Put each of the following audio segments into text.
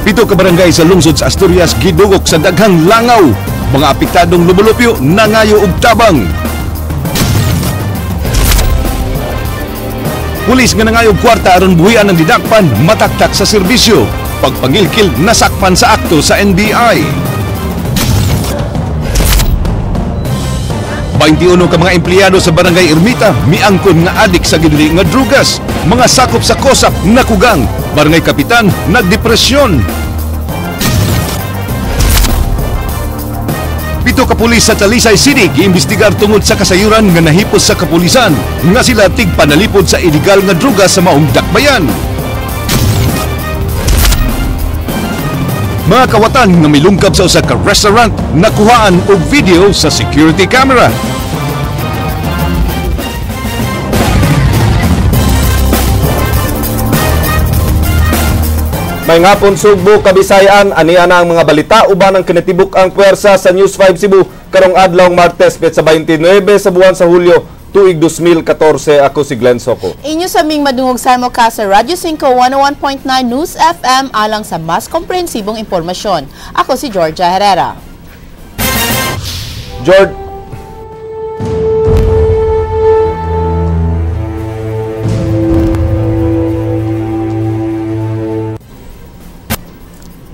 Pito ka barangay sa lungsod sa Asturias gidugok sa daghang langaw. Mga apektadong lumulupyo nangayo og tabang. Pulis nga nangayo og kwarta aron buhian ang didakpan mataktak sa serbisyo. Pagpangilkil nasakpan sa akto sa NBI. 21 ka mga empleyado sa Barangay Ermita miangkon nga adik sa gidli nga drugas. Mga sakop sa COSAP nakugang. Barangay Kapitan nagdepresyon. 7 ka pulis sa Talisay City giimbestigar tungod sa kasayuran nga nahipos sa kapulisan nga sila tigpanalipod sa illegal nga druga sa maong dakbayan. Mga kawatan nga milungkab sa usa ka restaurant nakuhaan og video sa security camera. May ngapon Sugbo, Kabisayan, aniya na ang mga balita uban ang kinatibuk ang puwersa sa News 5 Cebu karong adlaw Martes petsa 29 sa buwan sa Hulyo tuig 2014. Ako si Glenn Soco. Inyo sa aming madungog simulcast sa Radyo 5 101.9 News FM alang sa mas komprehensibong impormasyon. Ako si Georgia Herrera. George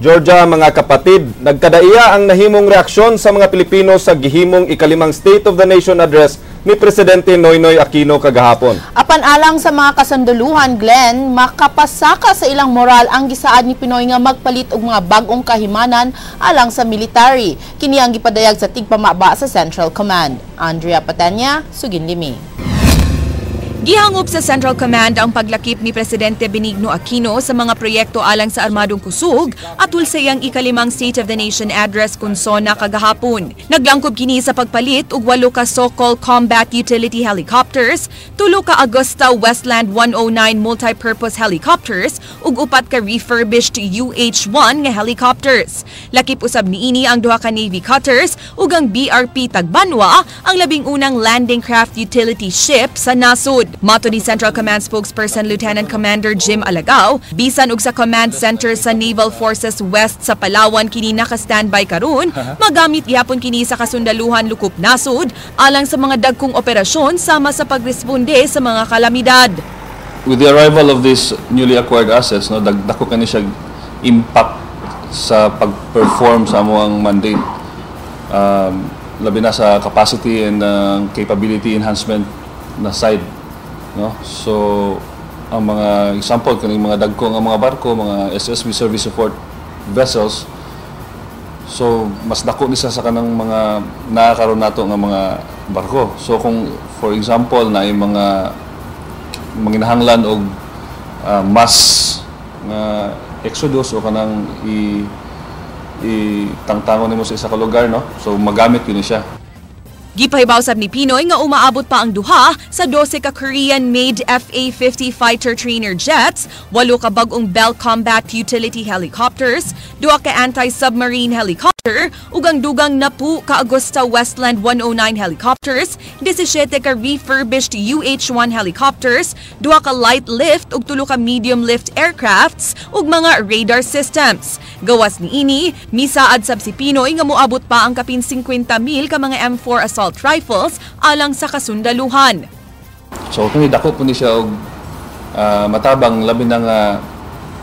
Georgia, mga kapatid, nagkadaiya ang nahimong reaksyon sa mga Pilipino sa gihimong ikalimang State of the Nation Address ni Presidente Noynoy Aquino kagahapon. Apan alang sa mga kasanduluhan, Glenn, makapasaka sa ilang moral ang gisaad ni Pinoy nga magpalit og mga bag-ong kahimanan alang sa military. Kini ang gipadayag sa tigpamaba sa Central Command. Andrea Patanya, Suginlimi. Gihangop sa Central Command ang paglakip ni Presidente Benigno Aquino sa mga proyekto alang sa Armadong Kusog atul sa iyang ikalimang State of the Nation Address kun SONA kagahapon. Naglangkob kini sa pagpalit og 8 ka Sokol Combat Utility Helicopters, 3 ka Agusta Westland 109 Multipurpose Helicopters ug 4 ka refurbished UH-1 nga helicopters. Lakip usab niini ang 2 ka Navy Cutters ug ang BRP Tagbanwa, ang 11 landing craft utility ship sa nasod. Mato ni Central Command spokesperson Lieutenant Commander Jim Alagao, bisan og sa command center sa Naval Forces West sa Palawan kini naka-standby karon, magamit gihapon kini sa kasundaluhan lukop nasod alang sa mga dagkong operasyon sama sa pagresponde sa mga kalamidad. With the arrival of these newly acquired assets, no, dako kani siya impact sa pag-perform sa among mandate. Labi na sa capacity and capability enhancement na side. No? So, ang mga example, kaning mga dagko nga mga barko, mga SSV service support vessels, so mas dako ni siya sa kanang mga nakakaroon nato nga mga barko. So kung for example na yung mga manginahanglan og mass nga exodus o kanang i tangtangon nimo sa isa ka lugar, no? So magamit yun siya. Gipahibaw sab ni Pinoy nga umaabot pa ang duha sa 12 ka Korean-made FA-50 fighter trainer jets, 8 ka bag-ong Bell Combat Utility Helicopters, 2 ka anti-submarine helicopter, ug ang dugang 10 ka Agusta Westland 109 helicopters, 17 ka refurbished UH-1 helicopters, 2 ka light lift ug 3 ka medium lift aircrafts ug mga radar systems. Gawas niini, misaad sab si Pinoy nga moabot pa ang kapin 50,000 ka mga M4 assault rifles alang sa kasundaluhan. So kini dako po ni siya og matabang labi na nga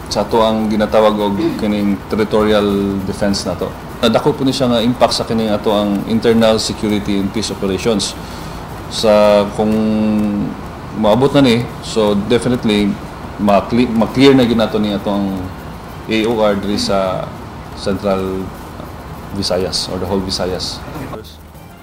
sa ato ang ginatawag og kining territorial defense nato. Dako po ni siya nga impact sa kining ato ang internal security and peace operations. Sa kung maabot na ni, so definitely ma-clear na gyud nato ni ato ang AOR diri sa Central Visayas or the whole Visayas.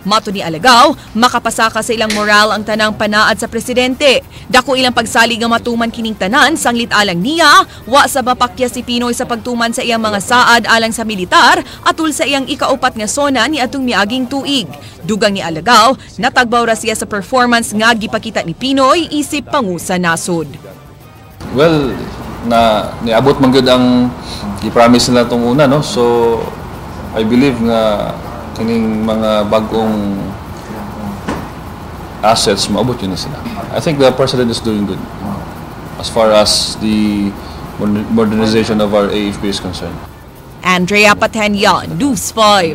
Mato ni Alagao, makapasaka sa ilang moral ang tanang panaad sa presidente. Dako ilang pagsalig nga matuman kining tanan sanglit alang niya, wa sa mapakya si Pinoy sa pagtuman sa iyang mga saad alang sa militar atul sa iyang ikaupat nga sona ni atong miaging tuig. Dugang ni Alagao, natagbaw ra siya sa performance nga gipakita ni Pinoy isip pangusa nasod. Well, na niabot man gyud ang gi-promise nila tong una, no? So I believe nga kining mga bagong assets maabot yun na sila. I think the president is doing good as far as the modernization of our AFP is concerned. Andrea Patenya, News 5.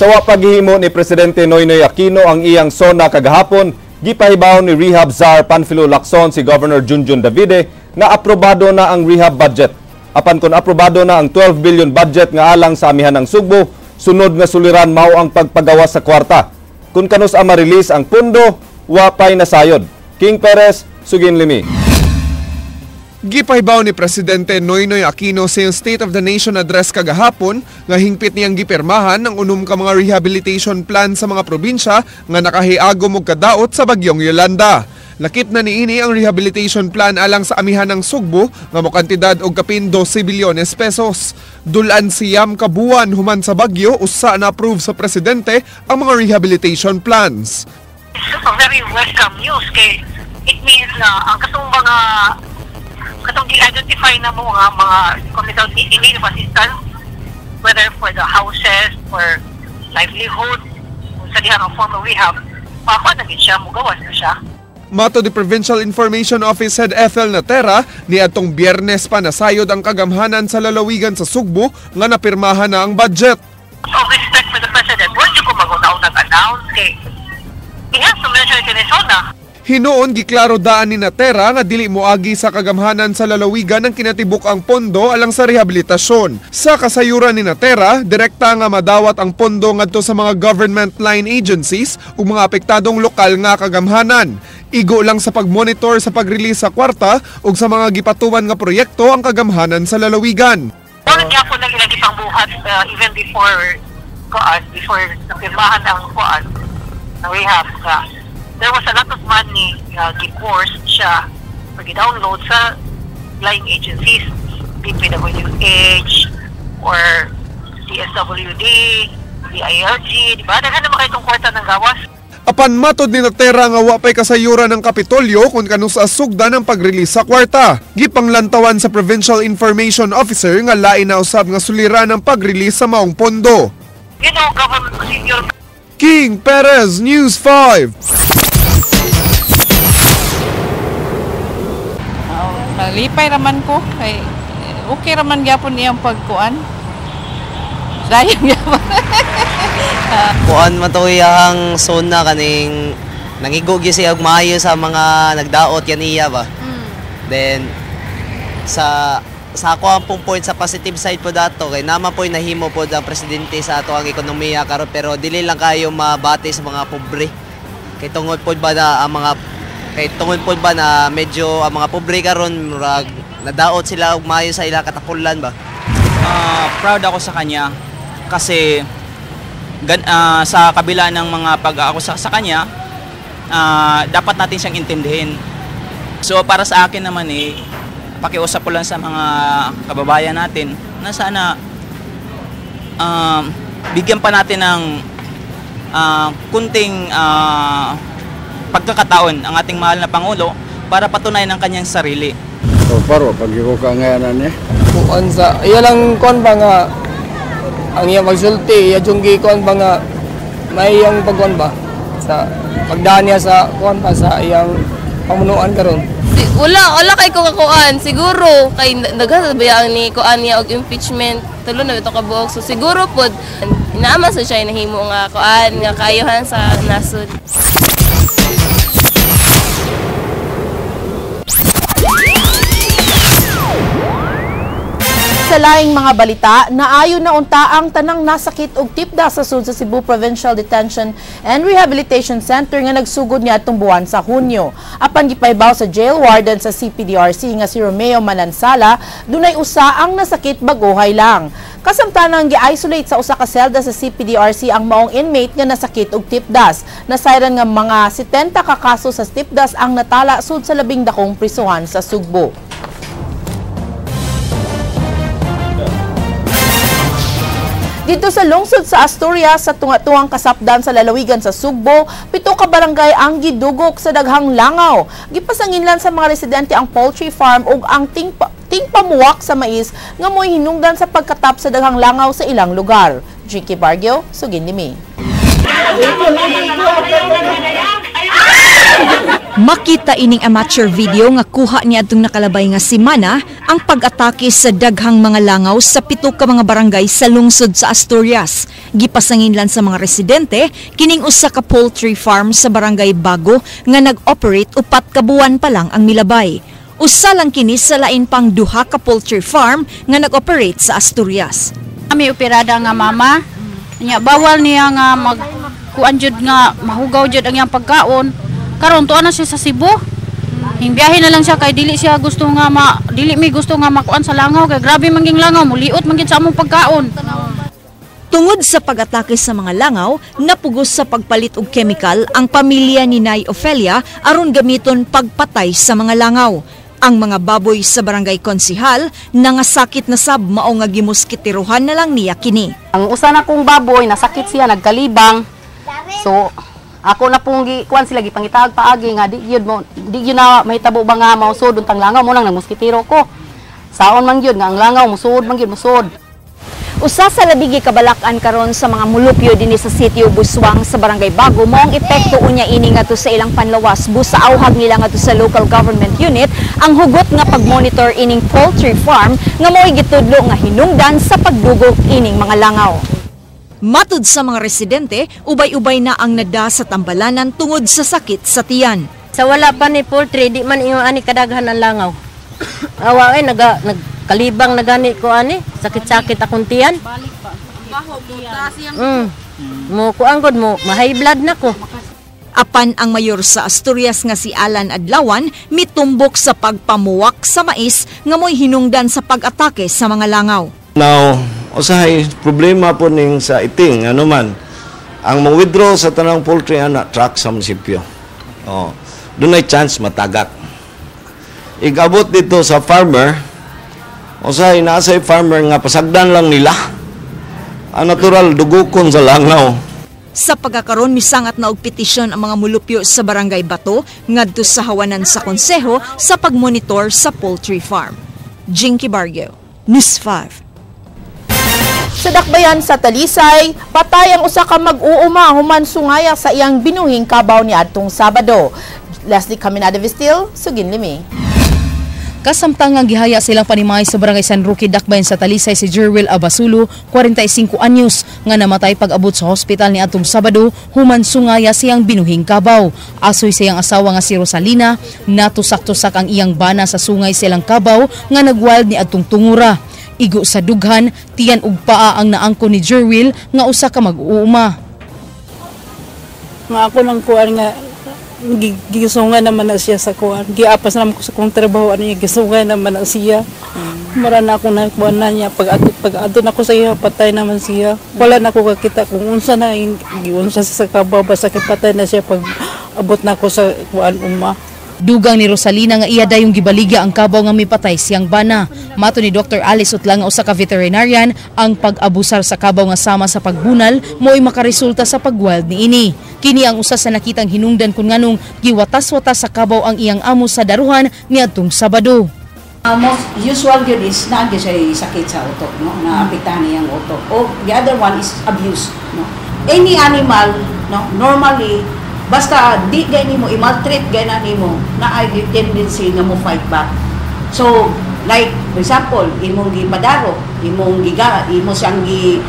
Sa wa paghihimo ni Presidente Noynoy Aquino ang iyang SONA kagahapon, gipahibaw ni Rehab Czar Panfilo Lacson si Governor Junjun Davide nga aprobado na ang rehab budget. Apan kon aprobado na ang 12 billion budget nga alang sa amihan ng Sugbo, sunod nga suliran mao ang pagpagawas sa kwarta. Kung kanus ang ma-release ang pundo, wa pay nasayod. King Perez, sugin limi. Gipahibaw ni Presidente Noynoy Aquino sa iyang State of the Nation Address kagahapon nga hingpit niyang gipirmahan ang unom ka mga rehabilitation plan sa mga probinsya nga nakahiagom og kadaot sa bagyong Yolanda. Lakip na niini ang rehabilitation plan alang sa amihan ng Sugbo nga mokantidad og kapin 12 bilyones pesos. Dulan siyam ka buwan human sa bagyo, usa na approve sa presidente ang mga rehabilitation plans. It's a very welcome news kay it means na ang katong mga katong gi-identify na mo nga mga committed in need of assistance, whether for the houses or livelihood, kung sa diha ang form of rehab, makakuha na gid siya, mugawas na siya. Matod ni Provincial Information Office Head Ethel Natera, niadtong Biyernes pa nasayod ang kagamhanan sa lalawigan sa Sugbo nga napirmahan na ang budget. So respect for the president, wala ko mag-una nag-announce kay he has to mention it in his SONA. Hinuon giklaro daan ni Natera nga dili moagi sa kagamhanan sa lalawigan ang kinatibuk ang pondo alang sa rehabilitasyon. Sa kasayuran ni Natera, direkta nga madawat ang pondo ngadto sa mga government line agencies ug mga apektadong lokal nga kagamhanan. Igo lang sa pagmonitor sa pag-release sa kwarta ug sa mga gipatuman nga proyekto ang kagamhanan sa lalawigan. Wala gyapon nang ilang gipangbuhat even before kuan, before napirmahan ang kuan ng rehab ka. There was a lot of money gi-course siya or gi-download sa line agencies, DPWH or DSWD, DILG, di ba? Daghan naman kayo itong kwarta ng gawas. Apan matod ni Natera nga wa pay kasayuran ng Kapitolyo kung kanus-a sugdan ang pag-release sa kwarta. Gipanglantawan sa Provincial Information Officer nga lain na usab nga suliran ang pag-release sa maong pondo. You know, government procedure. King Perez, News 5. Malipay raman ko kay okay raman gyapon iyang pagkuan. Dayon gyapon. Kuan man to iyang SONA kaning nangigo gyud siya og maayo sa mga nagdaot yan iya ba. Then sa ako ang pong point sa positive side po dato kay nama po nahimo po ang presidente sa ato ang ekonomiya karon, pero dili lang kayo mabati sa mga pobre. Kay tungod pod ba na ang mga kay tungod pod ba na medyo ang mga pobre karon murag nadaot sila og maayo sa ilang katapulan ba. Proud ako sa kanya kasi sa kabila ng mga pag-aakusa sa kanya, dapat natin siyang intindihin. So para sa akin naman pakiusap ko lang sa mga kababayan natin na sana bigyan pa natin ng kunting pagkakataon ang ating mahal na Pangulo para patunayan ang kanyang sarili. So far, pag ko ngayanan niya. Kuan sa iya lang kuan ba nga ang iya magsulti, iya jung gikuan ba nga may iyang pagkuan ba sa pagdaan niya sa kuan pa sa iyang pamunuan karon. Wala kay ko kakuan siguro kay daghan ba ang ni kuan niya og impeachment tulo na ito kabuok, so siguro pod inaama sa siya nahimo nga kuan nga kaayohan sa nasod. Sa laing mga balita, naayon na unta ang tanang nasakit og tipda sa sud sa Cebu Provincial Detention and Rehabilitation Center nga nagsugod niadtong buwan sa Hunyo. Apan gipahibaw sa jail warden sa CPDRC nga si Romeo Manansala, dunay usa ang nasakit baguhay lang. Kasamtanang gi-isolate sa usa ka selda sa CPDRC ang maong inmate nga nasakit og tipdas. Nasayran nga mga 70 ka kaso sa tipdas ang natala sud sa labing dakong prisuhan sa Sugbo. Dito sa lungsod sa Asturias, sa tunga-tungang kasapdan sa lalawigan sa Sugbo, 7 ka barangay ang gidugok sa daghang langaw. Gipasanginlan sa mga residente ang poultry farm ug ang tingpamuwak sa mais nga mo'y hinungdan sa pagkatap sa daghang langaw sa ilang lugar. Jinky Bargio, sugin ni mi. Makita ining amateur video nga kuha ni adtong nakalabay nga semana ang pag-atake sa daghang mga langaw sa 7 ka mga barangay sa lungsod sa Asturias. Gipasanginlan sa mga residente kining usa ka poultry farm sa barangay Bago nga nag-operate 4 ka buwan pa lang ang milabay. Usa lang kini sa lain pang 2 ka poultry farm nga nag-operate sa Asturias. May operada nga mama, nya bawal niya nga magkuan jud nga mahugaw jud ang iyang pagkaon. Karon tuwa na siya sa Cebu. Hingbiyahe na lang siya kay dili siya gusto nga dili mi gusto nga makuan sa langaw kay grabe man ging langaw, muliot man gid sa among pagkaon. Tungod sa pag-atake sa mga langaw, napugos sa pagpalit og kemikal ang pamilya ni Nay Ofelia aron gamiton pagpatay sa mga langaw. Ang mga baboy sa barangay Konsihal nangasakit na sab mao nga gimuskitiruhan na lang niya kini. Ang usa na kong baboy nasakit siya, nagkalibang. So ako na pong gikuan sila gipangitag paagi nga di gyud mo di gyud na mahitabo ba nga mausod untang langaw mo nang nagmuskitiro ko. Saon man gyud nga ang langaw musuod man gyud musuod. Usa sa labi gikabalak-an karon sa mga mulupyo dinhi sa sitio Buswang sa barangay Bago mao ang epekto unya ini ngadto sa ilang panlawas busa auhag nila ngadto sa local government unit ang hugot nga pagmonitor ining poultry farm nga mao'y gitudlo nga hinungdan sa pagdugok ining mga langaw. Matud sa mga residente, ubay-ubay na ang nada sa tambalanan tungod sa sakit sa tiyan. Sa wala pa ni poultry, di man ingon ani kadaghan ang langaw. Awa ay nagkalibang na gani ko ani, sakit-sakit akong tiyan. Mo kuan gud mo, ma-high blood na ko. Apan ang mayor sa Asturias nga si Alan Adlawan mitumbok sa pagpamuwak sa mais nga mo'y hinungdan sa pag-atake sa mga langaw. Now, usahay problema po ning sa iting ano man ang mo-withdraw sa tanang poultry ana truck sa munisipyo. Oh, dunay chance matagak. Igabot dito sa farmer, usahay naa say farmer nga pasagdan lang nila. Ang natural dugukon sa langaw. Sa pagkakaron misangat na og petisyon ang mga mulupyo sa barangay Bato ngadto sa hawanan sa konseho sa pagmonitor sa poultry farm. Jinky Barrio, News 5. Sa dakbayan sa Talisay, patay ang usa ka mag-uuma human sungaya sa iyang binuhing kabaw ni adtong Sabado. Leslie Caminada Vistil, sugin limi. Kasamtang ang gihaya silang panimay sa barangay San Roque, Dakbayan sa Talisay si Jerwil Abasulo, 45 anyos, nga namatay pag-abot sa hospital ni adtong Sabado human sungaya siyang binuhing kabaw. Asoy siyang asawa nga si Rosalina, natusak-tusak ang iyang bana sa sungay silang kabaw nga nagwild ni adtong tungura. Igo sa dughan, tiyan ug paa ang naangko ni Jerwil nga usa ka mag-uuma. Nga ako nang kuan nga gisungan naman na siya sa kuan. Giapas naman ko sa kong trabaho ano niya gisungan naman na siya. Mara na ako na kuan na niya pag adto na ko sa iya patay naman siya. Wala na ko kakita kung unsa na giunsa sa kabaw basta kay patay na siya pag abot na ko sa kuan uma. Dugang ni Rosalina nga iya dayong gibaligya ang kabaw nga mipatay siyang bana. Mato ni Dr. Alice Utlang nga usa ka veterinarian, ang pag-abusar sa kabaw nga sama sa pagbunal mo'y makaresulta sa pagwild niini. Kini ang usa sa nakitang hinungdan kung nganong giwatas-watas sa kabaw ang iyang amo sa daruhan niadtong Sabado. Most usual gyud is naa gyud siya sakit sa utok, no? Naapektahan niyang utok. O the other one is abuse, no? Any animal, no, normally basta di gay nimo i-maltreat gay na nimo, naay tendency nga mo fight back. So like for example, imong gipadaro, imong giga, imo siyang gi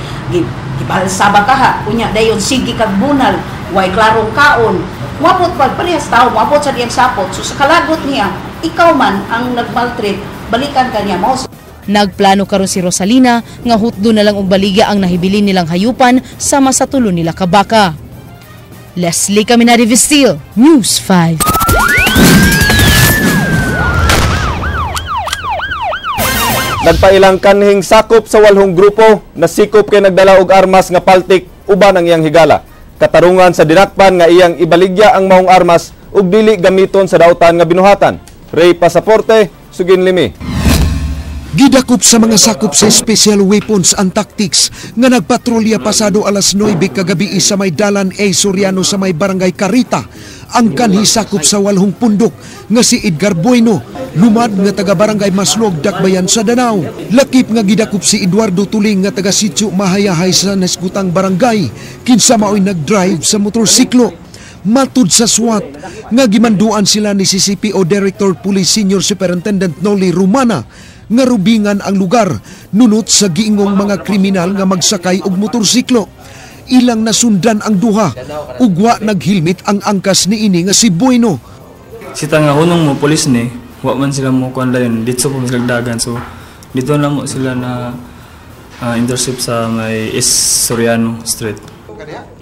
gibalsa ba kaha, unya dayon sige kag bunal, way klarong kaon. Moabot pag parehas tao, moabot sa diyang sapot. So sa kalagot niya, ikaw man ang nagmaltreat, balikan ka niya mo. Nagplano karon si Rosalina nga hutdo na lang og baligya ang nahibilin nilang hayupan sama sa tulo nila ka baka. Leslie Caminada Vistil, News 5. Nagpailang kanhing sakop sa walhong grupo, nasikop kay nagdala og armas nga paltik uban ang iyang higala. Katarungan sa dinakpan nga iyang ibaligya ang maong armas ug dili gamiton sa dautan nga binuhatan. Ray Pasaporte, sugin limi. Gidakop sa mga sakop sa Special Weapons and Tactics nga nagpatrolya pasado alas 9 kagabi sa may Dalan A. Soriano sa may barangay Carita ang kanhi sakop sa walhong pundok nga si Edgar Bueno, lumad nga taga barangay Maslog, Dakbayan sa Danao. Lakip nga gidakop si Eduardo Tuling nga taga Sitio Mahayahay sa Nasgutang barangay, kinsa maoy nagdrive sa motorsiklo. Matud sa SWAT nga gimanduan sila ni CCPO Director Police Senior Superintendent Noli Romana nga rubingan ang lugar nunot sa giingong mga kriminal nga magsakay og motorsiklo. Ilang nasundan ang duha ug wa naghilmit ang angkas niini nga si Bueno. Sita nga hunong mo pulis ni, wa man sila mo kuan layon, dito po sila dagan, so dito na mo sila na intercept sa may East Soriano Street.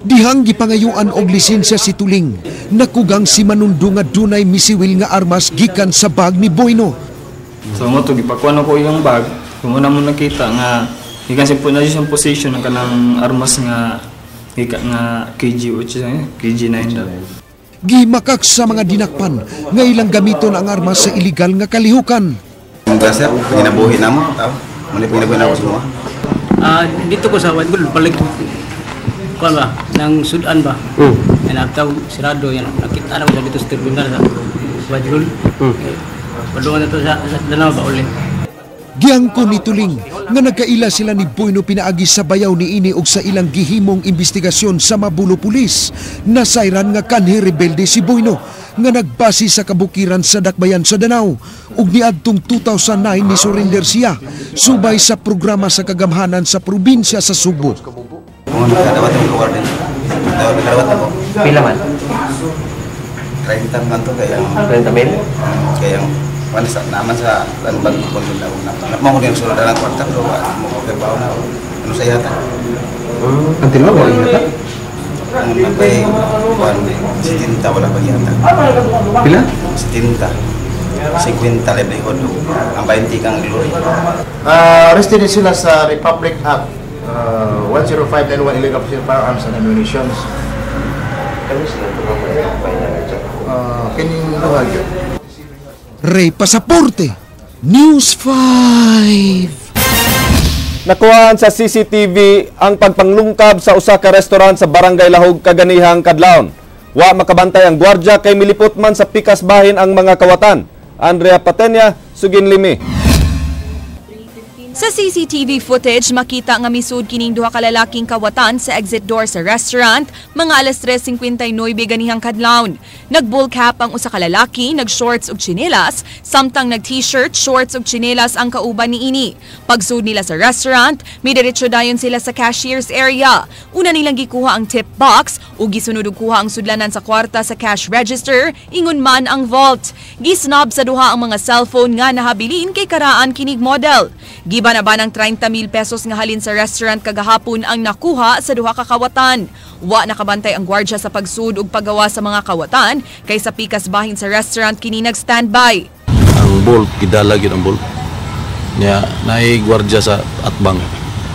Dihang gipangayuan og lisensya si Tuling, nakugang si Manundo nga dunay misiwil nga armas gikan sa bag ni Bueno. So mo to gipakuan ako iyang bag, kung mo nakita nga gikan sa po na siyang position ng kanang armas nga gikan nga KG 8, KG 9 daw. Gimakak sa mga dinakpan nga ilang gamiton ang armas sa iligal nga kalihukan. Sir, panginabuhi na mo, tao. Muna panginabuhi na ako sa mga. Dito ko sa White Gold, balik kuan ba, ng Sudan ba? Yan, after sirado, yan, nakita na ko sa dito sa tribunal sa White Gold. Padungan na to sa Danao ba uli. Giangko ni Tuling nga nagkaila sila ni Bueno pinaagi sa bayaw ni ini og sa ilang gihimong investigasyon sa Mabulo Police. Nasayran nga kanhi rebelde si Bueno nga nagbase sa kabukiran sa Dakbayan sa Danao ug niadtong 2009 ni surrender siya subay sa programa sa kagamhanan sa probinsya sa Subo. Kung nakadawat ang lugar din. Nakadawat ako. Pila man? 30 man to kaya. 30 mil? Kaya ang sa naman sa lanban ko din ako na. Mo ko din sulod ang kwarta pero mo ko trabaho na. Ano sa yata? Ang tinawag wala yata? Ang nagay kuan 70 wala pa yata. Pila? 70. 50 livelihood. Ang 20 kang glory. Arrested din sila sa Republic Act 10591 illegal possession of firearms and ammunitions. Kining duha gyud. Ray Pasaporte, News 5. Nakuhaan sa CCTV ang pagpanglungkab sa usa ka restaurant sa Barangay Lahog kaganihang kadlawon. Wa makabantay ang gwardya kay milipot man sa pikas bahin ang mga kawatan. Andrea Patenya, sugin limi. Sa CCTV footage, makita nga misud kining duha ka lalaking kawatan sa exit door sa restaurant mga alas 3:59 ganihang kadlawon. Nag-bull cap ang usa ka lalaki, nag-shorts ug tsinelas, samtang nag-t-shirt, shorts ug tsinelas ang kauban niini. Pagsud nila sa restaurant, midiretso dayon sila sa cashier's area. Una nilang gikuha ang tip box ug gisunod og kuha ang sudlanan sa kwarta sa cash register, ingon man ang vault. Gisnob sa duha ang mga cellphone nga nahabilin kay karaan kinig model. Giba na ba ng 30,000 pesos nga halin sa restaurant kagahapon ang nakuha sa duha ka kawatan. Wa nakabantay ang gwardya sa pagsud ug paggawa sa mga kawatan kay sa pikas bahin sa restaurant kini nag-standby. Ang bolt gidala gyud ang bolt. Nya naay gwardya sa atbang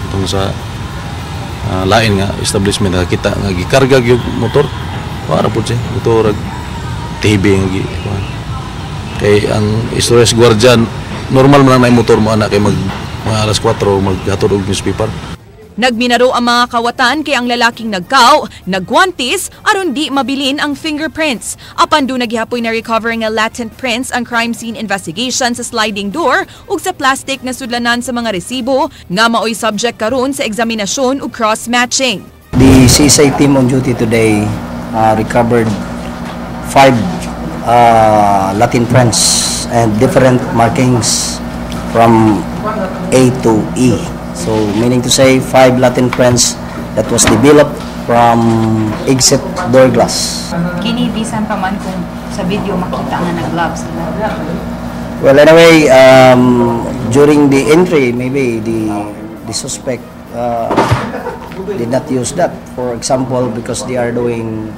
itong sa lain nga establishment nakakita nga gikarga gyud motor. Wa ra pud siya motor TV nga gi. Kay ang istorya sa gwardya normal man lang na motor mo anak kay mag mga alas 4 maghatod og newspaper. Nagminaro ang mga kawatan kay ang lalaking nagkaw, nagguantis aron di mabilin ang fingerprints. Apan do naghihapoy na recover nga latent prints ang crime scene investigation sa sliding door ug sa plastic na sudlanan sa mga resibo nga maoy subject karon sa eksaminasyon ug cross-matching. The CSI team on duty today recovered 5 Latin prints and different markings from A to E. So meaning to say 5 Latin prints that was developed from exit door glass. Kini bisan pa man kung sa video makita nga nag-gloves sila. Well, anyway, during the entry, maybe the suspect did not use that. For example, because they are doing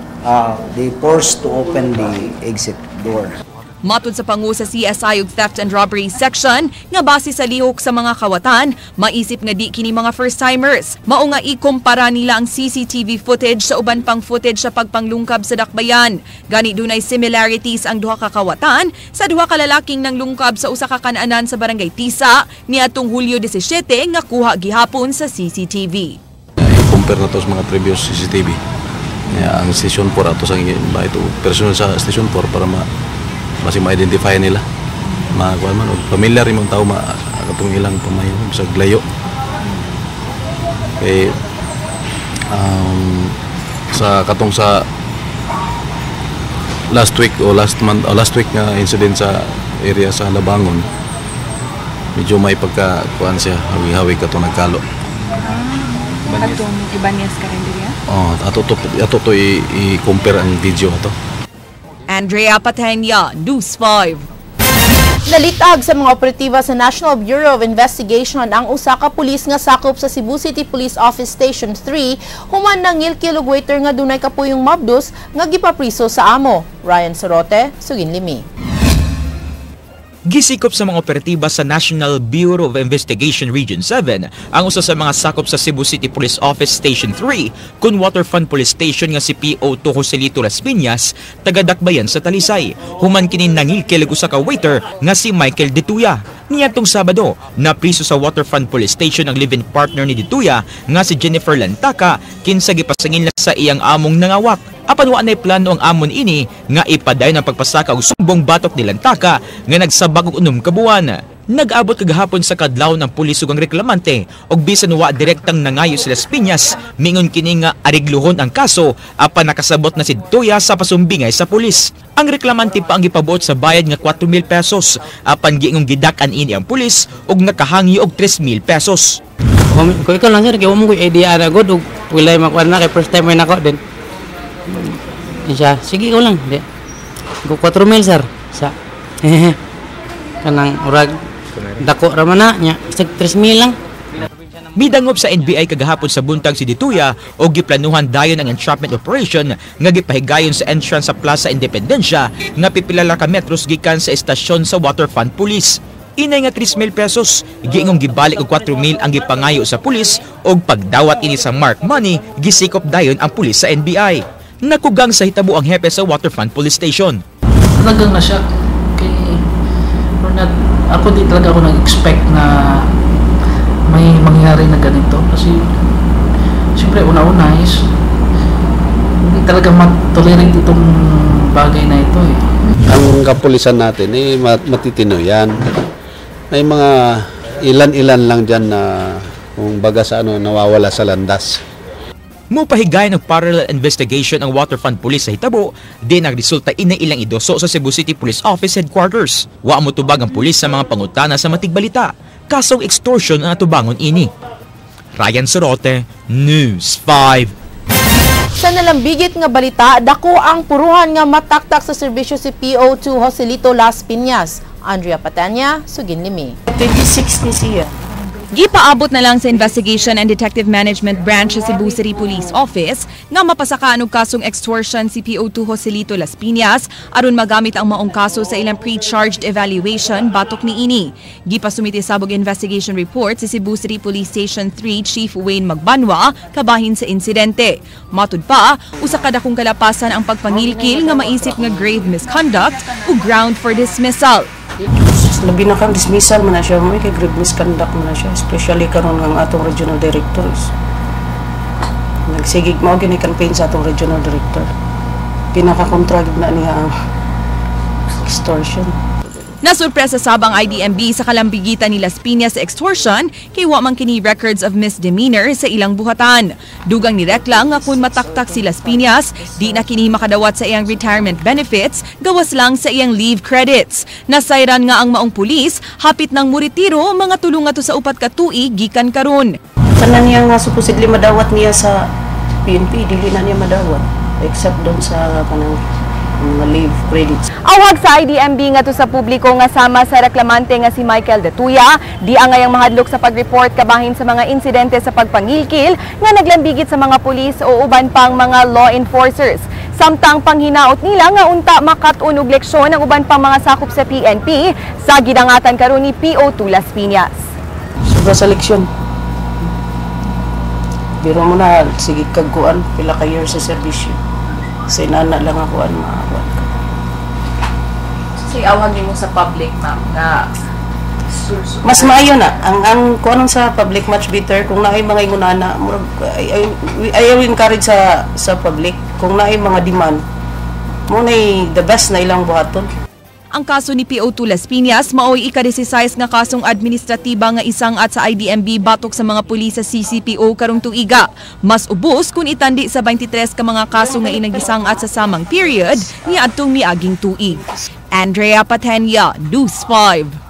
they forced to open the exit door. Matud sa pangu sa CSI ug Theft and Robbery Section nga base sa lihok sa mga kawatan, maisip nga di kini mga first-timers. Mao nga ikumpara nila ang CCTV footage sa uban pang footage sa pagpanglungkab sa Dakbayan. Gani dunay similarities ang duha ka kawatan sa duha ka lalaking nanglungkab sa usa ka kananan sa Barangay Tisa niadtong Hulyo 17 nga kuha gihapon sa CCTV. I-compare na to sa mga previous CCTV. Ya, ang Station 4 ato sa ba ito personal sa Station 4 para ma ma-identify nila. Makuha man og familiar imong tao ma katong ilang pamayo sa glayo. Kay sa katong sa last week o last month o last week nga incident sa area sa Labangon, medyo may pagka kuan siya, hawi-hawi kato nagkalo. Atong Ibanez Karinderya? Oh, ato to i-compare ang video ato. Andrea Patenya, News 5. Nalitag sa mga operatiba sa National Bureau of Investigation ang usa ka pulis nga sakop sa Cebu City Police Office Station 3 human nangilkil og waiter nga dunay kapuyong mabdos nga gipapriso sa amo. Ryan Sorote, sugin limi. Gisikop sa mga operatiba sa National Bureau of Investigation Region 7 ang usa sa mga sakop sa Cebu City Police Office Station 3 kun Waterfront Police Station nga si PO2 Joselito Las Piñas, taga Dakbayan sa Talisay. Human kini nangilkil og usa ka waiter nga si Michael Dituya. Niadtong Sabado, napriso sa Waterfront Police Station ang live-in partner ni Dituya nga si Jennifer Lantaka, kinsa gipasangil na sa iyang among nangawat. Apan wa nay plano ang amon ini nga ipadayon ang pagpasaka og sumbong batok ni Lantaka nga nagsabag og 6 ka buwan. Nag-abot kagahapon sa kadlawon ang pulis ug ang reklamante og bisan wa direktang nangayo si Las Piñas, mingon kini nga arigluhon ang kaso, apan nakasabot na si Tuya sa pasumbingay sa pulis. Ang reklamante pa ang gipabuot sa bayad nga 4,000 pesos, apan giingong gidak-an ini ang pulis ug nakahangyo og 3,000 pesos. Kung ikaw lang sir, kay mo ko idea na good ug walay makuan na kay first time may nako din. Siya, sige ko lang. Di. Go 4,000 sir. Sa kanang urag dako ra man na nya, sag 3,000 lang. Midangop sa NBI kagahapon sa buntag si Dituya o giplanuhan dayon ang entrapment operation nga gipahigayon sa entrance sa Plaza Independencia nga pipila ka metros gikan sa estasyon sa Waterfront Police. Inay nga 3,000 pesos, giingong gibalik og 4,000 ang gipangayo sa pulis og pagdawat ini sa mark money, gisikop dayon ang pulis sa NBI. Nakugang sa hitabo ang hepe sa Waterfront Police Station. Talagang na-shock. Kay, not, ako di talaga ako nag-expect na may mangyari na ganito. Kasi, siyempre, una-una is, hindi talaga ma-tolerate itong bagay na ito eh. Ang kapulisan natin, eh, matitino yan. May mga ilan-ilan lang dyan na kung baga sa ano, nawawala sa landas. Mupahigayon og parallel investigation ang Waterfront Police sa hitabo, din ang resulta ina ilang idoso sa Cebu City Police Office Headquarters. Wa motubag ang pulis sa mga pangutana sa matigbalita. Kasong extortion ang atubangon ini. Ryan Sorote, News 5. Sa nalambigit nga balita, dako ang puruhan nga mataktak sa serbisyo si PO2 Joselito Las Piñas. Andrea Patanya, sugin limi. 26 ni siya. Gipaabot na lang sa Investigation and Detective Management Branch sa Cebu City Police Office nga mapasakaan og kasong extortion si PO2 Joselito Las Piñas aron magamit ang maong kaso sa ilang pre-charged evaluation batok niini. Gipasumite sabog investigation report si Cebu City Police Station 3 Chief Wayne Magbanwa kabahin sa insidente. Matud pa, usa ka dakong kalapasan ang pagpangilkil nga maisip nga grave misconduct ug ground for dismissal. Labi na kang dismissal man na siya, may kay grave misconduct man na siya, especially karon ang atong regional director is. Nagsigig mao gini campaign sa atong regional director. Pinakakontra gid na niya ang extortion. Nasurpresa sab ang IDMB sa kalambigitan ni Las Piñas sa extortion kay wa man kini records of misdemeanor sa ilang buhatan. Dugang nirekla nga kung mataktak si Las Piñas, di na kini makadawat sa iyang retirement benefits, gawas lang sa iyang leave credits. Nasayran nga ang maong pulis, hapit ng muritiro mga tulong to sa 4 ka tuig gikan karon. Tanan niya nga supposedly madawat niya sa PNP, dili na niya madawat except doon sa kanang mga leave credits. Awag sa IDMB nga to sa publiko nga sama sa reklamante nga si Michael Datuya, di angayang mahadlok sa pag-report kabahin sa mga insidente sa pagpangilkil nga naglambigit sa mga pulis o uban pang mga law enforcers. Samtang panghinaot nila nga unta makat-on og leksyon ang uban pang mga sakop sa PNP sa gidangatan karon ni PO2 Las Piñas. Sobra sa leksyon. Biro mo na, sige kagkuan, pila ka years sa serbisyo. Sa inana lang ako ang maawan ka. So, awag nimo sa public, ma'am, nga mas maayo na ang kuan sa public, much better kung naay mga ingunana, murag I will encourage sa public kung naay mga demand mo nay the best na ilang buhaton. Ang kaso ni PO2 Las Piñas maoy ika-16 nga kasong administratiba nga isang at sa IDMB batok sa mga pulis sa CCPO karong tuiga. Mas ubos kung itandi sa 23 ka mga kaso nga inagisang at sa samang period ni adtong miaging tuig. Andrea Patenia, News 5.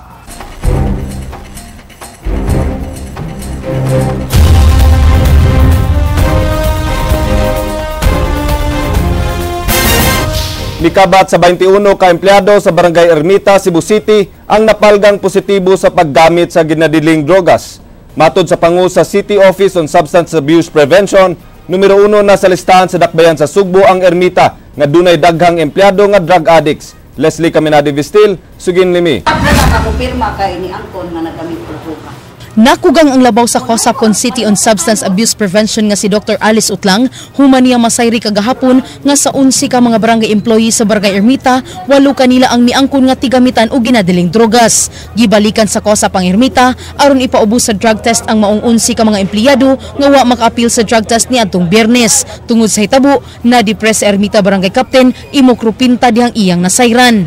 Mikabat sa 21 ka empleyado sa Barangay Ermita, Cebu City ang napalgang positibo sa paggamit sa ginadiling drogas. Matod sa pangu sa City Office on Substance Abuse Prevention, numero 1 na sa listahan sa dakbayan sa Sugbo ang Ermita nga dunay daghang empleyado nga drug addicts. Leslie Caminade Vistil, sugin limi. Nakakumpirma kay ni Angkon nga nagamit og droga. Nakugang ang labaw sa COSAPCON City on Substance Abuse Prevention nga si Dr. Alice Utlang, human niya masayri kagahapon nga sa 11 ka mga barangay employee sa Barangay Ermita, 8 kanila ang miangkon nga tigamitan og ginadiling drogas. Gibalikan sa COSAP ang Ermita aron ipaubos sa drug test ang maong 11 ka mga empleyado nga wa makaapil sa drug test niadtong Biyernes. Tungod sa hitabo, na-depress sa Ermita Barangay Captain Imo Krupinta dihang iyang nasayran.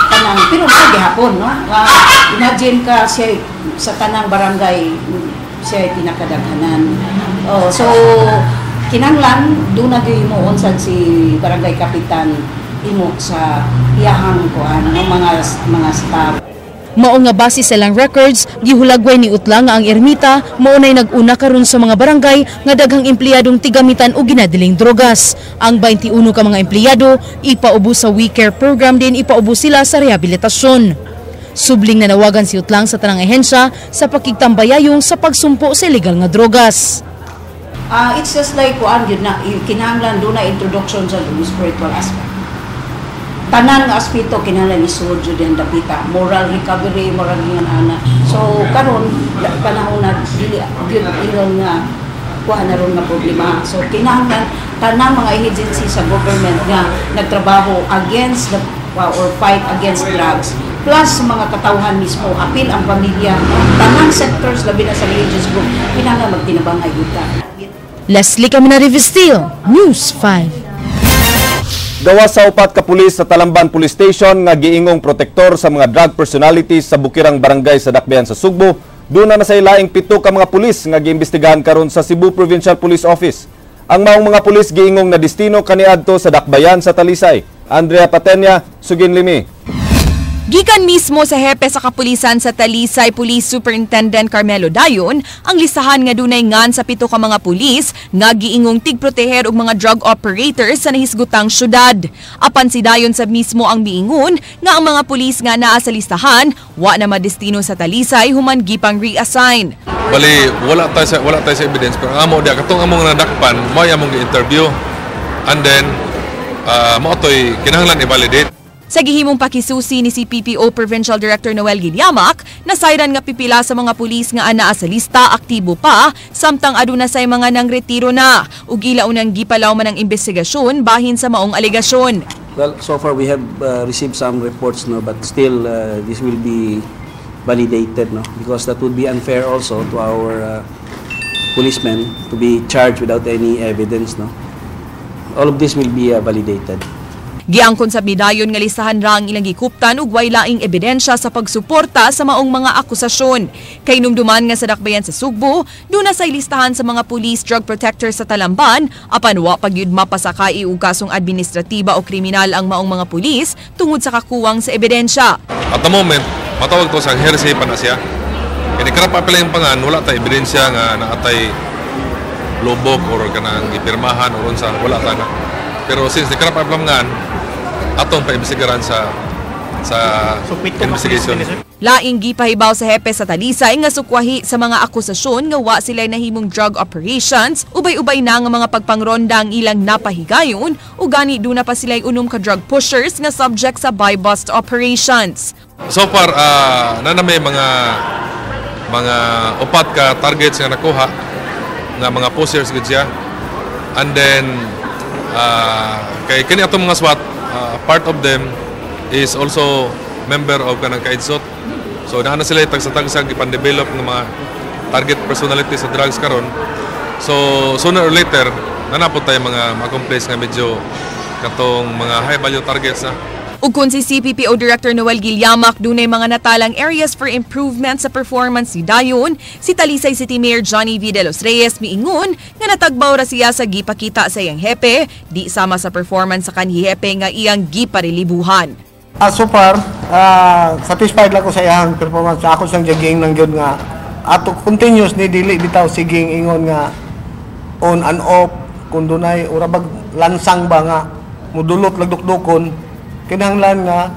Tanang, pero sa gihapon, no? Imagine ka siya sa tanang barangay siya pinakadaghanan. Oh, so kinanglan do na gyud mo unsad si barangay kapitan imo sa iyahang kuan ng mga staff. Mao nga base sa ilang records, gihulagway ni Utlang nga ang Ermita mao nay nag-una karon sa mga barangay nga daghang empleyadong tigamitan og ginadiling drogas. Ang 21 ka mga empleyado ipaubos sa We Care program din ipaubos sila sa rehabilitasyon. Subling nanawagan si Utlang sa tanang ahensya sa pakigtambayayong sa pagsumpo sa ilegal nga drogas. It's just like kuan gyud na kinahanglan do na introduction sa spiritual aspect. Tanan nga aspeto kinahanglan isuod jud ang dapita, moral recovery, moral ingon ana. So karon panahon na dili gyud ingon nga kuan na ron nga problema. So kinahanglan tanang mga agency sa government nga nagtrabaho against the or fight against drugs, plus mga katawhan mismo, apil ang pamilya, tanang sectors labi na sa religious group, kinahanglan magtinabangay gyud ta. Leslie Caminari Vestil, News 5. Gawa sa 4 ka pulis sa Talamban Police Station nga giingong protektor sa mga drug personalities sa Bukirang Barangay sa Dakbayan sa Sugbo, doon na sa ilaing 7 ka mga pulis nga giimbestigahan karon sa Cebu Provincial Police Office. Ang maong mga pulis giingong na destino kaniadto sa Dakbayan sa Talisay. Andrea Patenia, sugin limi. Gikan mismo sa hepe sa kapulisan sa Talisay, Police Superintendent Carmelo Dayon, ang listahan nga dunay ngan sa 7 ka mga pulis nga giingong tigproteher og mga drug operators sa nahisgutang syudad. Apan si Dayon sa mismo ang miingon nga ang mga pulis nga naa sa listahan wa na madestino sa Talisay human gipang reassign. Bali wala tayo sa evidence, pero ang amo diya katong among nadakpan mao among gi-interview and then mao toy kinahanglan i-validate. Sa gihimong pakisusi ni CPPO Provincial Director Noel Gilyamak, nasayran nga pipila sa mga pulis nga anaa sa lista aktibo pa, samtang aduna say mga nang retiro na. Ug ila unang gipalaw man ang investigasyon bahin sa maong alegasyon. Well, so far we have received some reports, no, but still this will be validated, no, because that would be unfair also to our policemen to be charged without any evidence, no. All of this will be validated. Giangkon sa midayon nga listahan ra ang ilang gikuptan ug way laing ebidensya sa pagsuporta sa maong mga akusasyon. Kay numduman nga sa Dakbayan sa Sugbo, duna say listahan sa mga police drug protectors sa Talamban, apan wa pa gyud mapasakai og kasong administratiba o kriminal ang maong mga pulis tungod sa kakuwang sa ebidensya. At the moment, matawag to sa heresy pa na siya. Kini karap pa pila yung pangan, wala ta ebidensya nga naatay lubok or kanang gipirmahan or unsa, wala ta na. Pero since ni karap pa ngan, atong paimbestigaran sa investigation. Laing gipahibaw sa hepe sa Talisay nga sukwahi sa mga akusasyon nga wa sila nahimong drug operations, ubay-ubay na nga mga pagpangronda ang ilang napahigayon ug gani duna pa sila'y unom ka drug pushers nga subject sa buy-bust operations. So far, na may mga upat ka targets nga nakuha nga mga pushers gud siya. And then kay kini atong mga SWAT, part of them is also member of kanang Kaidsot. So naa na sila tagsa-tagsa gipan-develop ng mga target personality sa drugs karon. So sooner or later nanapot tayo mga ma-accomplish nga medyo katong mga high value targets na. Ug kung si CPPO Director Noel Gilliamac dunay mga natalang areas for improvement sa performance ni Dayon, si Talisay City Mayor Johnny V. De Los Reyes miingon nga natagbaw ra siya sa gipakita sa iyang hepe, di sama sa performance sa kanhi hepe nga iyang giparelibuhan. So far, satisfied lang ko sa iyang performance. Ako siyang jaging ng gyud nga ato continuous ni dili bitaw siging ingon nga on and off kung dunay ura bag lansang ba nga mudulot lagdukdukon, kinahanglan nga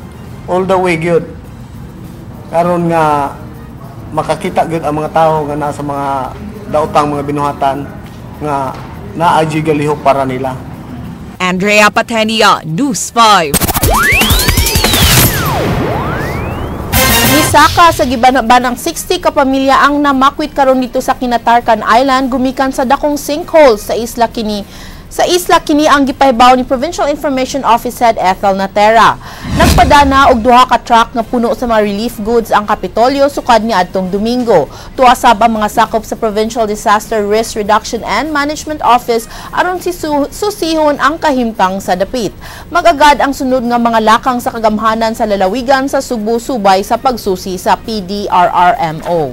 all the way gyud karon nga makakita gyud ang mga tao nga nasa mga daotang mga binuhatan nga naa galihok para nila. Andrea Patenia, News 5. Misaka sa gibanang 60 ka pamilya ang namakwit karon dito sa Kinatarkan Island gumikan sa dakong sinkhole sa isla kini. Sa isla kini ang gipahibaw ni Provincial Information Office Head Ethel Natera. Nagpadana og duha ka truck nga puno sa mga relief goods ang Kapitolyo sukad ni adtong Domingo. Tuwa sab ang mga sakop sa Provincial Disaster Risk Reduction and Management Office aron si susihon ang kahimtang sa dapit. Magagad ang sunod nga mga lakang sa kagamhanan sa lalawigan sa Subo subay sa pagsusi sa PDRRMO.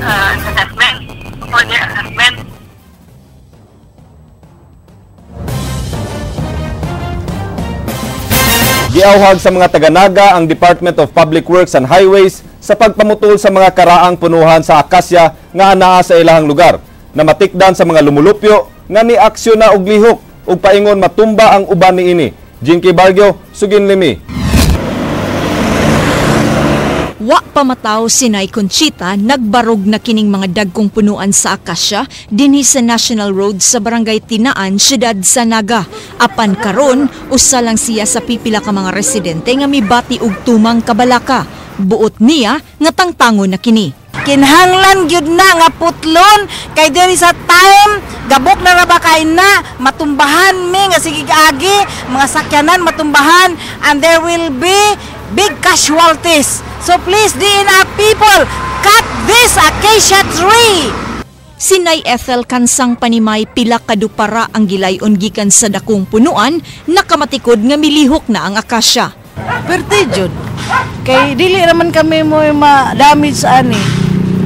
Assessment. For the assessment. Giawhag sa mga taga-Naga ang Department of Public Works and Highways sa pagpamutol sa mga karaang punuhan sa akasya nga anaa sa ilahang lugar na matikdan sa mga lumulupyo nga niaksyon na og lihok ug paingon matumba ang uban niini. Jinky Bargio, sugin limi. Wa pa mataw si Nay Conchita, nagbarog na kining mga dagkong punuan sa akasya dinhi sa National Road sa Barangay Tinaan, siyudad sa Naga. Apan karon, usa lang siya sa pipila ka mga residente nga mibati og tumang kabalaka. Buot niya nga tangtangon na kini. Kinahanglan gyud na nga putlon kay diri sa time gabok na ra ba kay na matumbahan mi nga sige agi mga sakyanan matumbahan and there will be big casualties. So please, DNR people, cut this acacia tree. Sinay Ethel Kansang Panimay, pila kadupara ang gilayon gikan sa dakong punuan, nakamatikod nga milihok na ang akasya. Perti jud. Kay dili raman kami mo ma-damage ani.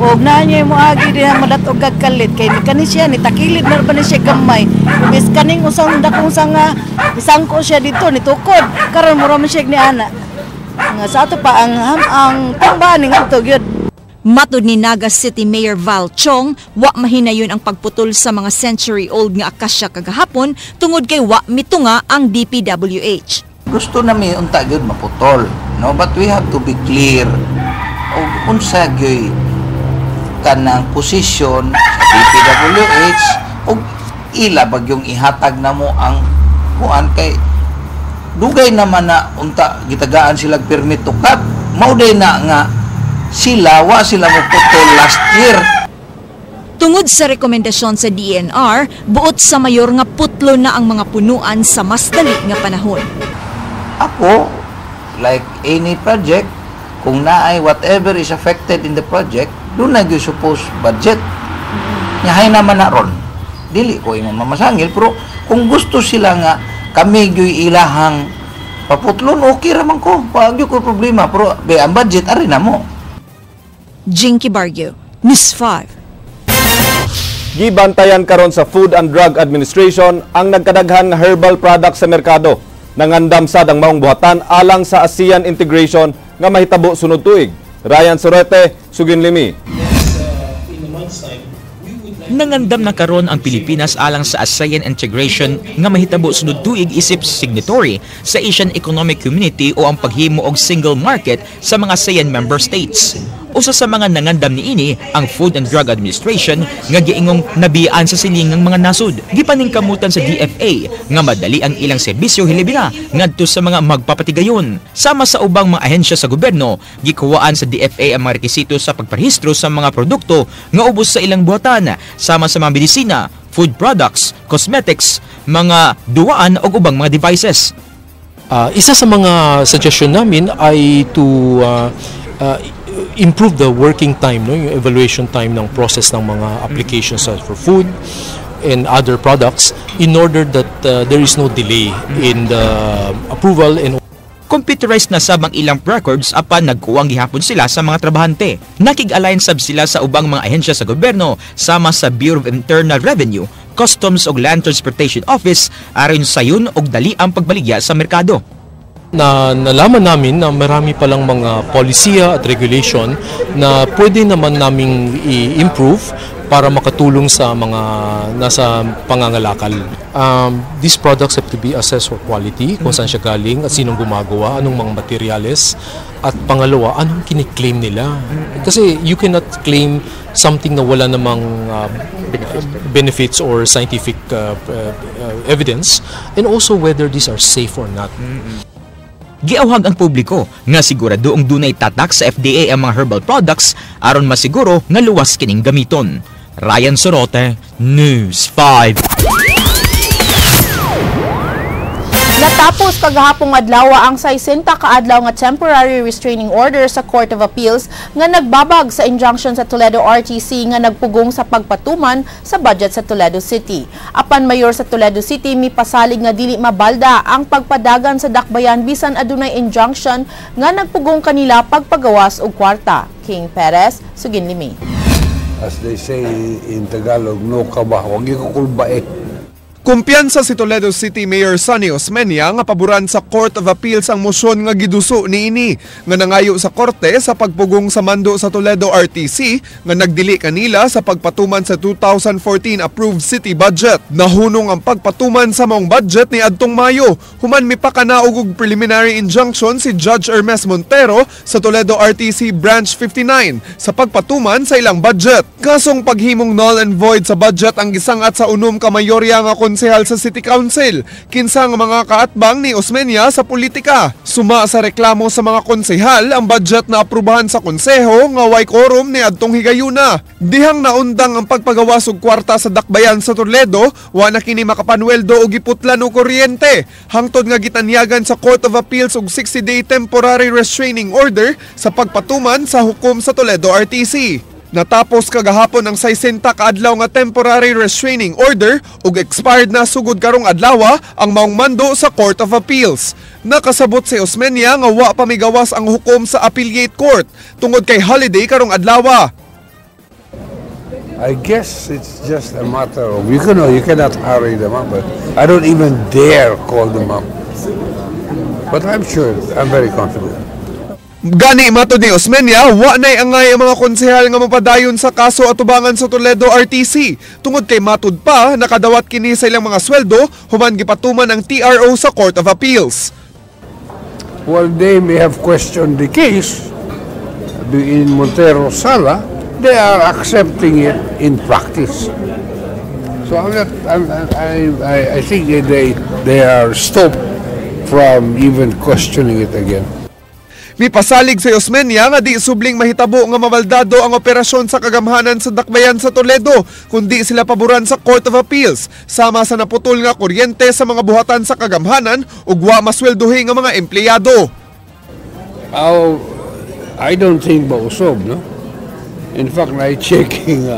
Og naa niya mo agi diha madat-og kag kalit kay kani siya ni takilid na ba ni siya gamay. Bis kaning usang dakong sanga isangko siya dito nitukod karon mura man siya ni ana. Nga sa ato pa ang tumba ning adto gyud. Matud ni Naga City Mayor Val Chong, wa mahinayon ang pagputol sa mga century-old nga akasya kagahapon tungod kay wa mitunga ang DPWH. Gusto nami unta gyud maputol, no? But we have to be clear og unsa gyud kanang posisyon sa DPWH og ila bagyong ihatag namo ang kuan kay dugay naman na unta gitagaan sila permit to cut. Mao day na nga sila wa sila moputol last year. Tungod sa rekomendasyon sa DNR, buot sa mayor nga putlo na ang mga punuan sa mas dali nga panahon. Ako, like any project, kung naay whatever is affected in the project, doon na gyud suppose budget. Nyahay naman na ron. Dili ko imong mamasangil, pero kung gusto sila nga kami gyud ilahang paputlon, okay ra man ko. Wa gyud ko problema, pero be ang budget ari na mo. Jinky Bargio, News 5. Gibantayan karon sa Food and Drug Administration ang nagkadaghan nga herbal products sa merkado. Nangandam sad ang maong buhatan alang sa ASEAN integration nga mahitabo sunod tuig. Ryan Sorete, sugin limi. Nangandam na karon ang Pilipinas alang sa ASEAN integration nga mahitabo sunod tuig isip signatory sa Asian Economic Community o ang paghimo og single market sa mga ASEAN member states. Usa sa mga nangandam niini ang Food and Drug Administration nga giingong nabiyaan sa silingang mga nasod. Gipaningkamutan sa DFA nga madali ang ilang serbisyo hilabi na ngadto sa mga magpapatigayon. Sama sa ubang mga ahensya sa gobyerno, gikuwaan sa DFA ang mga rekisito sa pagparehistro sa mga produkto nga ubos sa ilang buhatan, sama sa mga medisina, food products, cosmetics, mga duwaan o ubang mga devices. Isa sa mga suggestion namin ay to improve the working time, no, yung evaluation time ng process ng mga applications for food and other products in order that there is no delay in the approval and Computerized na sab ang ilang records apan nagkuwang gihapon sila sa mga trabahante. Nakig-align sab sila sa ubang mga ahensya sa gobyerno sama sa Bureau of Internal Revenue, Customs ug Land Transportation Office aron sayon og dali ang pagbaligya sa merkado. Na nalaman namin na marami palang mga polisiya at regulation na pwede naman naming i-improve para makatulong sa mga nasa pangangalakal. These products have to be assessed for quality, kung saan siya galing at sinong gumagawa, anong mga materyales, at pangalawa, anong kiniklaim nila. Kasi you cannot claim something na wala namang benefits or scientific evidence, and also whether these are safe or not. Giawhag ang publiko nga sigurado ang dunay tatak sa FDA ang mga herbal products aron masiguro nga luwas kining gamiton. Ryan Sorote, News 5. Natapos kagahapong adlaw ang 60 kaadlaw nga temporary restraining order sa Court of Appeals nga nagbabag sa injunction sa Toledo RTC nga nagpugong sa pagpatuman sa budget sa Toledo City. Apan mayor sa Toledo City mipasalig nga dili mabalda ang pagpadagan sa dakbayan bisan adunay injunction nga nagpugong kanila pagpagawas og kwarta. King Perez, sugin limi. As they say in Tagalog, no kaba, wag ikukulba eh. Kumpiyansa si Toledo City Mayor Sonny Osmeña nga paboran sa Court of Appeals ang mosyon nga giduso niini nga nangayo sa korte sa pagpugong sa mando sa Toledo RTC nga nagdili kanila sa pagpatuman sa 2014 approved city budget. Nahunong ang pagpatuman sa maong budget ni adtong Mayo human mipakanaog og preliminary injunction si Judge Hermes Montero sa Toledo RTC Branch 59 sa pagpatuman sa ilang budget. Kasong paghimong null and void sa budget ang gisangat sa unom ka mayorya nga konsehal sa City Council, kinsa nga mga kaatbang ni Osmeña sa politika. Suma sa reklamo sa mga konsehal ang budget na aprubahan sa konseho nga way quorum ni adtong higayuna. Dihang naundang ang pagpagawas og kwarta sa dakbayan sa Toledo, wa na kini makapanweldo og giputlan og kuryente. Hangtod nga gitanyagan sa Court of Appeals og 60-day temporary restraining order sa pagpatuman sa hukom sa Toledo RTC. Natapos kagahapon ang 60 kaadlaw nga temporary restraining order ug expired na sugod karong adlaw ang maong mando sa Court of Appeals. Nakasabot si Osmeña nga wa pa migawas ang hukom sa Appellate Court tungod kay holiday karong adlaw. I guess it's just a matter of, you cannot hurry them up, but I don't even dare call them up. But I'm sure, I'm very confident. Gani matod ni Osmeña, wa na'y angay ang mga konsehal nga mapadayon sa kaso atubangan sa Toledo RTC. Tungod kay matud pa, nakadawat kini sa ilang mga sweldo, human gipatuman ang TRO sa Court of Appeals. Well, they may have questioned the case in Montero Sala. They are accepting it in practice. So I'm not, I think they are stopped from even questioning it again. Mipasalig sa Osmeña nga di subling mahitabo nga mabaldado ang operasyon sa kagamhanan sa dakbayan sa Toledo kundi sila paboran sa Court of Appeals sama sa naputol nga kuryente sa mga buhatan sa kagamhanan ug wa masweldohi nga mga empleyado. Oh, I don't think mausob, no? In fact, na-checking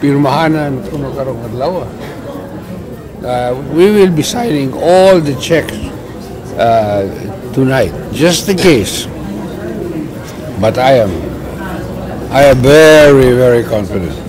pirmahanan kuno karong adlaw. We will be signing all the checks tonight, just in case. But I am very, very confident.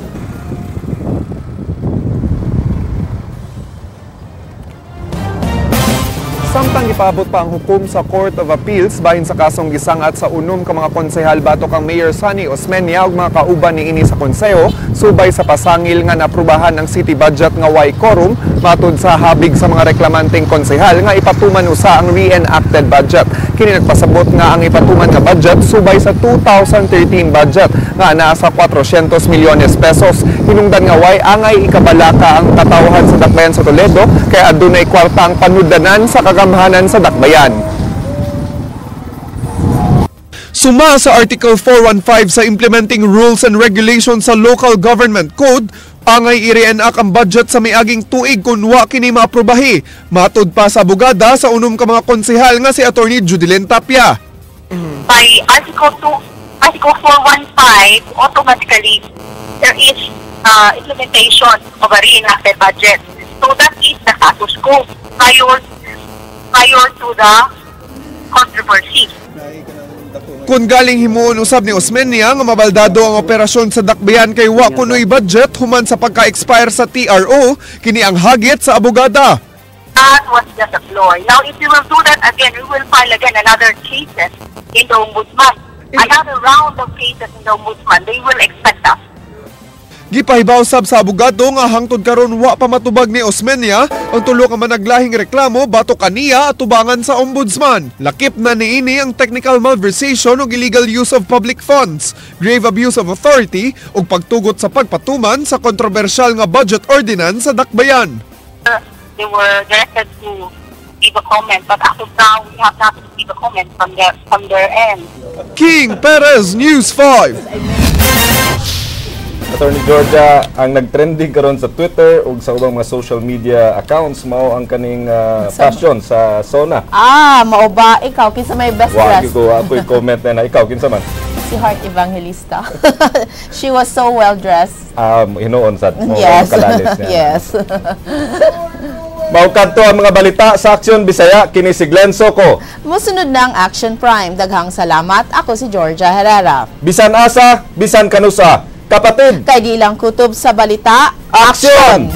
Samtang ipaabot pa ang hukom sa Court of Appeals bahin sa kasong gisangat sa unom ka mga konsehal batok ang Mayor Sonny Osmeña ug mga kauban niini sa konseho subay sa pasangil nga naaprubahan ang city budget nga way quorum matud sa habig sa mga reklamanteng konsehal nga ipatuman usa ang reenacted budget. Kini nagpasabot nga ang ipatuman nga budget subay sa 2013 budget nga naa sa 400 milyones pesos. Hinungdan nga way angay ikabalaka ang katawhan sa dakbayan sa Toledo kay adunay kwarta ang panudlanan sa kagamhanan sa dakbayan. Suma sa Article 415 sa Implementing Rules and Regulations sa Local Government Code, angay i-reenact ang budget sa miaging tuig kung wa kini maaprubahi. Matud pa sa abogada sa unom ka mga konsehal nga si Attorney Judeline Tapia. By Article 415, automatically there is Implementation of a reenacted budget. So that is the status quo prior to the controversy. Kung galing himuon usab ni Osmeña nga mabaldado ang operasyon sa Dakbayan kay wa kunoy budget human sa pagka-expire sa TRO, kini ang hagit sa abogada. That was just a ploy. Now, if we will do that again, we will file again another cases in the Ombudsman. Another round of cases in the Ombudsman. They will expect us. Gipahibaw sab sa abogado nga hangtod karon wa pa matubag ni Osmeña ang tulo ka managlahing reklamo batok kaniya atubangan sa Ombudsman. Lakip na niini ang technical malversation ug illegal use of public funds, grave abuse of authority ug pagtugot sa pagpatuman sa kontrobersyal nga budget ordinance sa Dakbayan. They were directed to give a comment, but as of now, we have not received a comment from their end. King Perez, News 5. Attorney Georgia, ang nagtrending karon sa Twitter ug sa ubang mga social media accounts mao ang kaning fashion sa SONA. Ah, mao ba? Ikaw, kinsa may best Wa dress? Ko ako'y comment na ikaw kinsa man? Si Heart Evangelista. She was so well dressed. Hinuon sad mo Yes. kalalis niya. Yes. Mao kadto ang mga balita sa Aksyon Bisaya, kini si Glenn Soco. Musunod na ang Action Prime. Daghang salamat. Ako si Georgia Herrera. Bisan asa, bisan kanusa. Kapatid, Kay di lang kutob sa balita. Aksyon!